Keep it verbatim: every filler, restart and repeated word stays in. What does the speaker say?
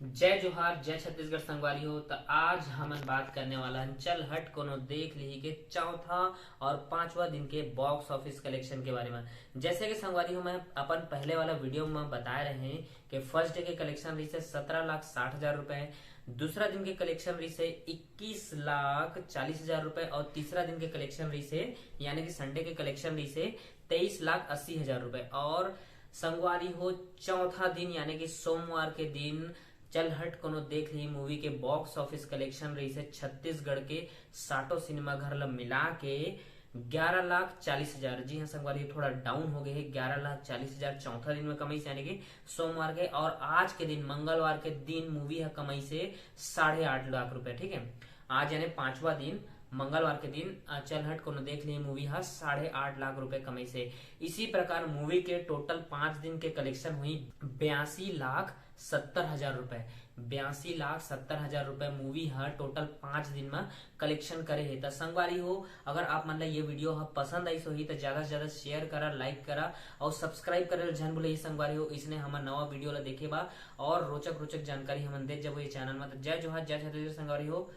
जय जोहार, जय छत्तीसगढ़ संगवारी हो। त आज हमन बात करने वाला हन चल हट कोनो देख लिही के चौथा और पांचवा दिन के बॉक्स ऑफिस कलेक्शन के बारे में। जैसे कि संगवारी हो, मैं अपन पहले वाला वीडियो में बताए रहे कि फर्स्ट डे के कलेक्शन रहिसे सत्रह लाख साठ हजार रुपए, दूसरा दिन के कलेक्शन रहिसे इक्कीस लाख चालीस हजार रुपए और तीसरा दिन के कलेक्शन रहिसे यानी कि संडे के कलेक्शन रहिसे तेईस लाख अस्सी हजार रुपए। और संगवारी हो, चौथा दिन यानी कि सोमवार के दिन चल हट कोनो देख लिही मूवी के बॉक्स ऑफिस कलेक्शन रहिसे छत्तीसगढ़ के सातों सिनेमा घर ला मिला के ग्यारह लाख चालीस हजार। जी हाँ संगवारी, थोड़ा डाउन हो गए है, ग्यारह लाख चालीस हजार चौथा दिन में कमाइस यानी कि सोमवार के। और आज के दिन मंगलवार के दिन मूवी ह कमाइसे साढ़े आठ लाख रुपए। ठीक है, आज यानी पांचवा दिन मंगलवार के दिन अ, चल हट कोनो देख लिही मूवी ह साढ़े आठ लाख रुपए कमाइसे। इसी प्रकार मूवी के टोटल पांच दिन के कलेक्शन हुई बयासी लाख सत्तर हजार रुपए। बयासी लाख सत्तर हजार रुपए मूवी ह टोटल पांच दिन में कलेक्शन करे हे। त संगवारी हो, अगर आप मन ला ये वीडियो ह पसंद आइस होही त ज्यादा से ज्यादा शेयर करा, लाइक करा और सब्सक्राइब करे ला झन भूलही संगवारी हो। इसने हमर नवा वीडियो ला देखे बा और रोचक रोचक जानकारी हमन देत जबो ये चैनल में। त जय जोहार, जय छत्तीसगढ़ संगवारी हो।